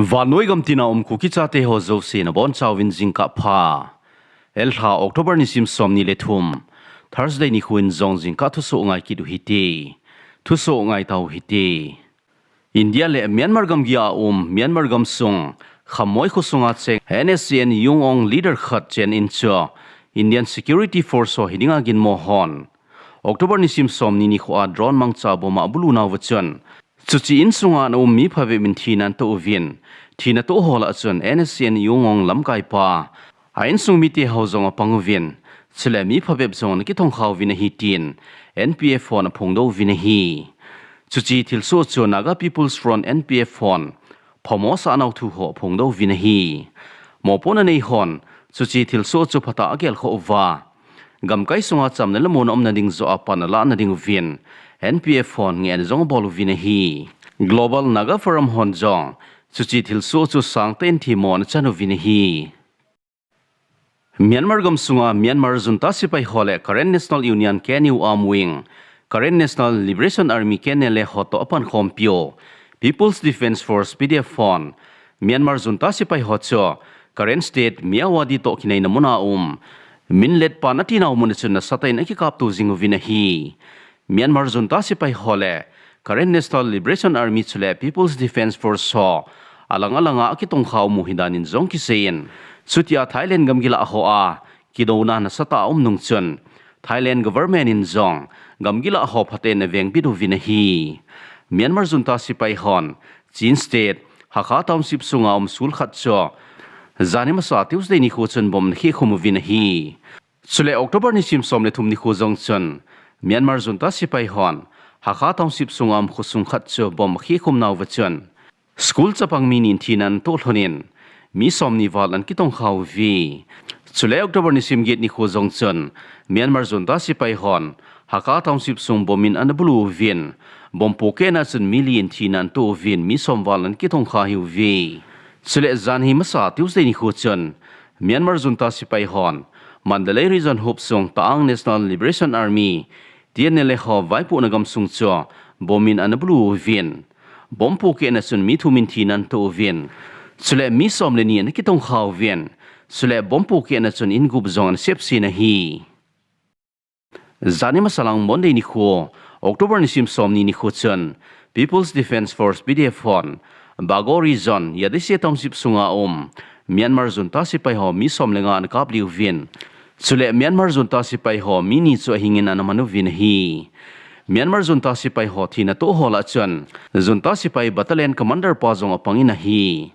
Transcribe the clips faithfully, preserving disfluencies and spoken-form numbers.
Vannoi gam tina um Kuki chate ho jouse nabonchauvin jingkah pha. Elha October nisim somni le thum, Thursday nikho in jong jingkah thusoh ngai kit u hite. Thusoh ngai tau hite. India le Myanmar gamgi a um, Myanmar gamsung Khamoi khosunga cheng N S C N Yung Aung leader khat chen in chu Indian Security Force ho hidinga ginmo hon October nisim somni nikho a drone mangcha bomb a abulu nauva chun, chuche insunga ana um mi phabep in thina atoh uvin, thina atoh ho lah a chun N S C N Yung Aung lamkaipa, a insung mite ho jong apang uvin, chule mi phabep jong ana kitongkha uvin ahi tin N P F hon aphongdoh uvin ahi. Chuche thilsoh chu Naga People's Front, N P F hon phamosah nau thu ho aphongdoh uvin ahi. Mopohna nei hon chuche thilsoh chu phatah a gelkhoh uva, gamkai sunga chamna le muonna umna ding joh a pan alah na ding uvin N P F hon ngehna jong abol uvin ahi. Global Naga Forum hon jong chuche thilsoh chu sangtah in themmo ana chan uvin ahi. Myanmar gamsunga Myanmar junta sepai ho le Karen National Union, K N U armed wing, Karen National Liberation Army, K N L A ho toh apankhompiu People's Defence Force, P D F hon Myanmar junta sepai ho chu Karen State, Myawaddy toh kinaina muna um Minlet pan atinau muna chun nasatah in akikapto jing uvin ahi. Myanmar junta sepai ho le Karen National Liberation Army chule People's Defence Force ho alang alanga akitongkha um u hidan in jong kiseiyin, chutia Thailand gamgi lah hoa kidouna nasatah a um nung chun Thailand government in jong gamgi lah ho phatah in avengbit uvin ahi. Myanmar junta sepai hon Chin State, Hakha Township sunga um school khat chu janhi masa Tuesday nikho chun bomb ana khekhum uvin ahi. Chule October nisim som le thum nikho jong chun Myanmar junta sepai hon Hakha Township sunga um khosung khat chu bomb akhekhum nauva chun school chapang mi ni in thina atoh lhonin mi somni val ana kitongkha uve. Chule October nisim get nikho jong chun Myanmar junta sepai hon Hakha Township sung bomb in ana bulu uvin, bomb pohkehna chun mi li in thina atoh uvin mi som val ana kitongkha ahiuve. Chule janhi masa Tuesday nikho chun Myanmar junta sepai hon Mandalay Region hopsung Ta'ang National Liberation Army, T N L A ho vaipohna gamsung chu bomb in ana bulu uvin, bomb pohkehna chun mi thum in thina atoh uvin, chule mi som le ni ana kitongkha uvin, chule bomb pohkehna chun in gup jong ana sepsen ahi. Janhi masalang Monday nikho, October nisim somni nikho chun People's Defence Force, P D F hon Bago Region, Yadise Township sunga um Myanmar junta sepai ho mi som le nga ana kapli uvin, chule Myanmar junta sepai ho mi ni chu ahingin ana man uvin ahi. Myanmar junta sepai ho thina atoh ho lah a chun junta sepai battalion commander pa jong apangin ahi.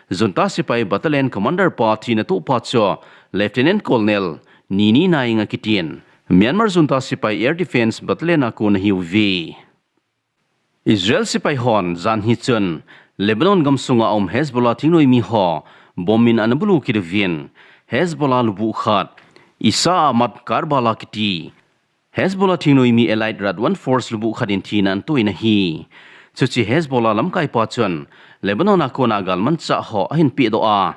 Junta sepai battalion commander pa thina atoh pa chu Lieutenant Colonel Nini Naing akitin, Myanmar junta sepai Air Defence Battalion a kon ahiuve. Israel sepai hon janhi chun Lebanon gamsunga um Hezbollah thingnoimi ho bomb in ana bulu kit uvin, Hezbollah lubuh khat, Isa Ahmad Karbala kiti Hezbollah thingnoimi Allied Radwan Force lubuh khat in thina atoh in ahi. Chuche Hezbollah lamkaipa chun Lebanon a kona galmanchah ho ahin pehdoh a,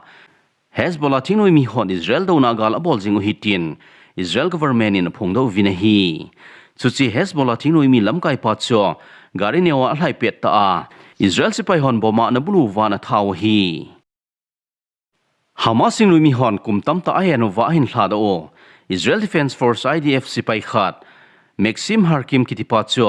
Hezbollah thingnoimi hon Israel douna gal abol jing u ahi tin Israel government in aphongdoh uvin ahi. Chuche Hezbollah thingnoimi lamkaipa chu gari neo a alhai pet tah a, Israel sepai hon bomb a ana bulu uva ana that u ahi. Hamas thingnoimi hon kum tamtah ahen uva ahin lhadoh u Israel Defence Force, I D F sepai khat, Maxim Harkim kitipa chu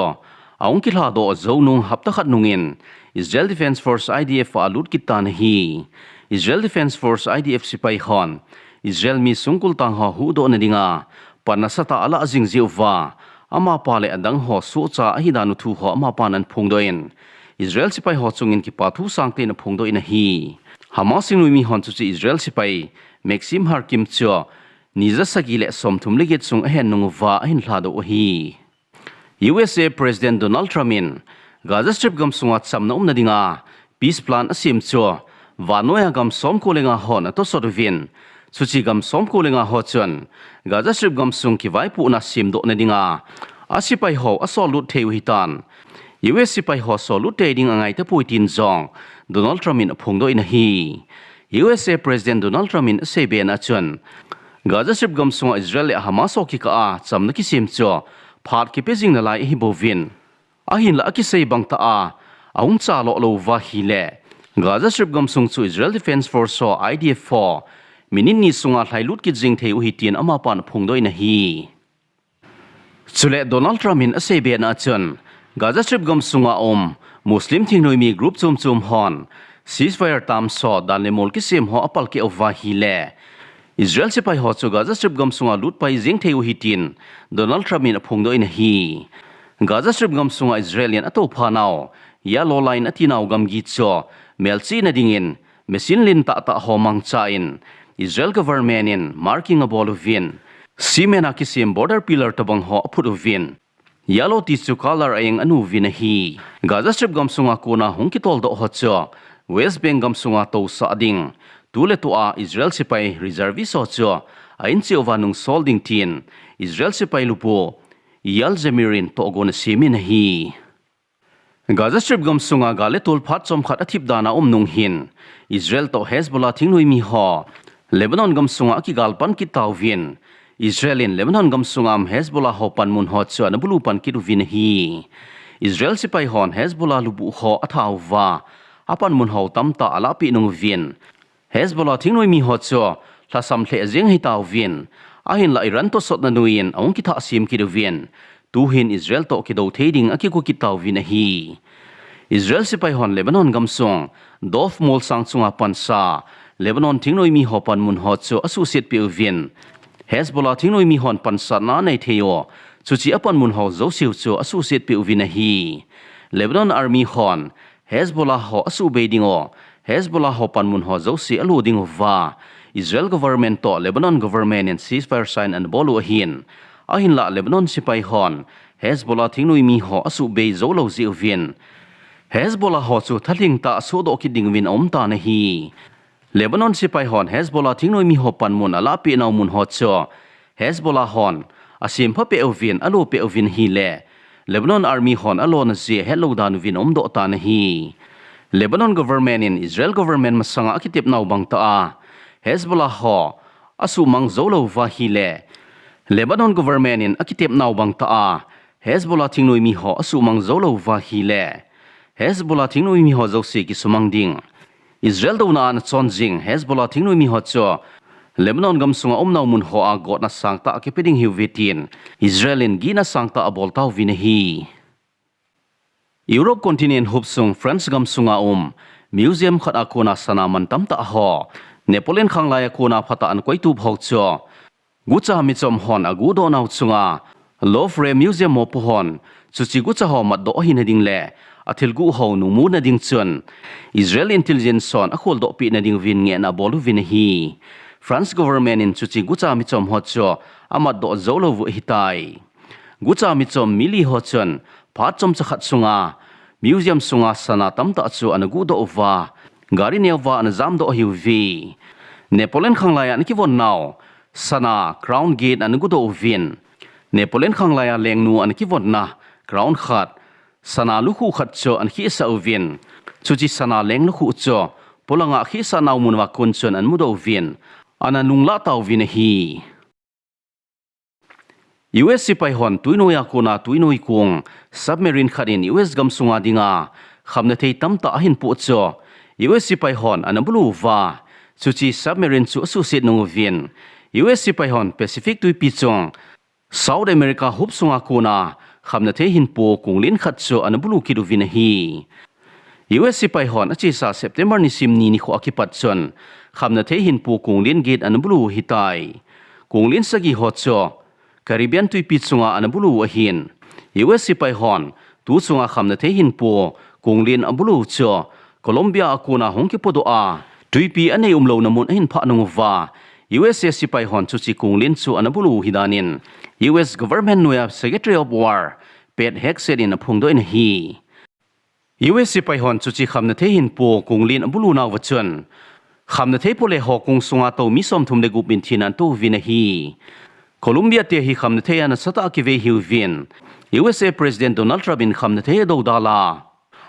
ahung kilhadoh jou nung hapta khat nungin Israel Defence Force, I D F a alut kit tan ahi. Israel Defence Force, I D F sepai hon Israel mi sungkul tang ho huhdohna dinga pan nasatah a alah jing jeh uva, amapa le adang ho sohcha ahi dan u thu ho amapan ana phongdoh in, Israel sepai ho chungin kipa thu sangtah in aphongdoh in ahi. Hamas thingnoimi hon chuche Israel sepai Maxim Harkim chu ni ja sagi le somthum le get sung ahen nung uva ahin lhadoh u ahi. U S A President Donald Trump in Gaza Strip gamsunga chamna umna dinga peace plan asem chu vannoiya gam somko le nga hon atosot uvin, chuche gam somko le nga ho chun Gaza Strip gamsung kivaipohna semdohna dinga asepai ho asollut thei u ahitan, U S sepai ho sollut tei ding angaitapoi tin jong Donald Trump in aphongdoh in ahi. U S A President Donald Trump in aseibe na chun, Gaza Strip gamsunga Israel le Hamas ho kikah a chamna kisem chu phat kipe jing nalai ahibouvin, ahinla akisei bang tah a ahung chaloh lou uva ahile Gaza Strip gamsung chu Israel Defense Force ho, I D F ho, minute ni sunga lhailut kit jing thei u ahi tin amapan aphongdoh in ahi. Chule Donald Trump in aseibe na a chun, Gaza Strip gamsunga um Muslim thingnoimi group chom chom hon ceasefire terms ho, dan le mol kisem ho apalkeh uva ahile Israel sepai ho chu Gaza Strip gamsunga lutpai jing thei u ahi tin Donald Trump in aphongdoh in ahi. Gaza Strip gamsunga Israel in atoupha nau, yellow line atinau gamgi chu melchihna dingin machine lin tahtah ho mangchan Israel government in marking abol uvin, cement a kisem border pillar tobang ho aphut uvin, yellow ti chu color a-eng anu uvin ahi. Gaza Strip gamsunga kona hung kitoldoh ho chu West Bank gamsunga tousah ding, tuletua Israel sepai reservist ho chu a-in cheh uva nungsol ding tin Israel sepai lubu Eyal Zamir in tohgon asemin ahi. Gaza Strip gamsunga gal le tol phat chomkhat athip dan a um nung hin, Israel toh Hezbollah thingnoimi ho Lebanon gamsunga akigal pan kit tauvin, Israel in Lebanon gamsunga um Hezbollah ho panmun ho chu anabulu pan kit uvin ahi. Israel sepai hon Hezbollah lubu ho atha uva, apanmun ho tamtah alahpeh nung uvin, Hezbollah thingnoimi ho chu lhasam lheh jeng ahi tauvin, ahinlah Iran toh sotna noiyin ahung kithah sem kit uvin, tuhin Israel toh kido thei ding akigo kit tauvin ahi. Israel sepai hon Lebanon gamsung Dov molsang chunga pansa Lebanon thingnoimi ho panmun ho chu asuhset peh uvin, Hezbollah thingnoimi hon pansatna anei thei u, chuche apanmun ho jouse u chu asuhset peh uvin ahi. Lebanon Army hon Hezbollah ho asuhbei ding u, Hezbollah ho panmun ho jouse alo ding uva, Israel government toh Lebanon government in ceasefire sign anabol u ahin, ahinlah Lebanon sepai hon Hezbollah thingnoimi ho asuhbei jou lou jeh uvin, Hezbollah ho chu thalheng tah a sohdoh kit ding uvin aum tan ahi. Lebanon sepai hon Hezbollah thingnoimi ho panmun alahpeh nau mun ho chu Hezbollah hon asempha peh uvin, alo peh uvin ahile, Lebanon Army hon alona jeh ahetlou dan uvin aumdoh tan ahi. Lebanon government in Israel government masanga akitep nau bang tah a Hezbollah ho asuhmang jou lou uva ahile, Lebanon government in akitep nau bang tah a Hezbollah thingnoimi ho asuhmang jou lou uva ahile, Hezbollah thingnoimi ho jouse kisumang ding, Israel douna a anachon jing Hezbollah thingnoimi ho chu Lebanon gamsunga umnau mun hoa gotna sangtah akipe ding ahiuve tin Israel in gihna sangtah abol tauvin ahi. Europe continent hopsung France gamsunga um museum khat a kona sana man tamtah ho, Napoleon khanglai a kona phatah a anakoitup ho chu gucha michom hon aguhdoh nau chunga Louvre Museum mopo hon chuche gucha ho matdoh ahina ding le athilguh ho nungmuna ding chun Israel intelligence hon akholdoh peh na ding uvin ngehna abol uvin ahi. France government in chuche gucha michom ho chu amatdoh jou lou u ahitai. Gucha michom mi li ho chun phat chomcha khat sunga museum sunga sana tamtah chu anaguhdoh uva, gari neo uva anajamdoh ahiuve. Napoleon khanglai a anakivon nau sana crown get anaguhdoh uvin, Napoleon khanglai a lengnu anakivonna crown khat, sana lukhuh khat chu anakhehsah uvin, chuche sana leng lukhuh chu polanga akhehsah nau mun uva kon chun anamudoh uvin, ananunglah tauvin ahi. U S sepai hon twinoi a kona twinoi kong submarine khat in U S gamsunga dinga khamna thei tamtah ahinpoh chu U S sepai hon anabulu uva, chuche submarine chu asuhset nung uvin, U S sepai hon Pacific twipi chung South America hopsunga kona khamna thei hinpo konglen khat chu anabulu kit uvin ahi. U S sepai hon achesa September nisim ni nikho a kipat chun khamna thei hinpo konglen get anabulu u ahitai. Konglen sagi ho chu Caribbean twipi chunga anabulu u ahin, U S sepai hon tu chunga khamna thei hinpo konglen abulu u chu Colombia a kona hung kipodoh a, twipi anei umlouna mun ahinphah nung uva, U S A sepai hon chuche konglen chu anabulu u ahidan in U S government noiya Secretary of War Pete Hegseth in aphongdoh in ahi. U S sepai hon chuche khamna thei hinpo konglen abulu nauva chun khamna thei pole ho kong sunga tou mi somthum le gup in thina anato uvin ahi. Colombia te hi khamna thei a nasatah a kivei ahiuvin, U S A President Donald Trump in khamna thei adoudal a,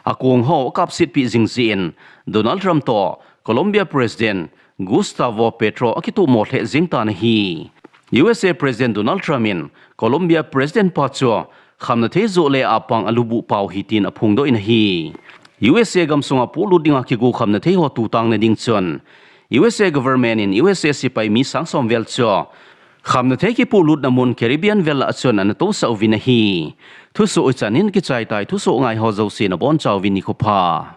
akong ho akapsetpeh jing jeh in Donald Trump toh Colombia President Gustavo Petro akitohmo lheh jeng tan ahi. U S A President Donald Trump in Colombia President pa chu khamna thei joh le apang alubuh pau ahi tin aphongdoh in ahi. U S A gamsunga polut dinga kigo khamna thei ho tutang na ding chun U S A government in U S A sepai mi sang som vel chu khamna thei kipolut na mun Caribbean vel a chun ana tousah uvin ahi. Thusoh hichan in kichai tai, thusoh ngai ho jouse na boncha uvin nikho pha.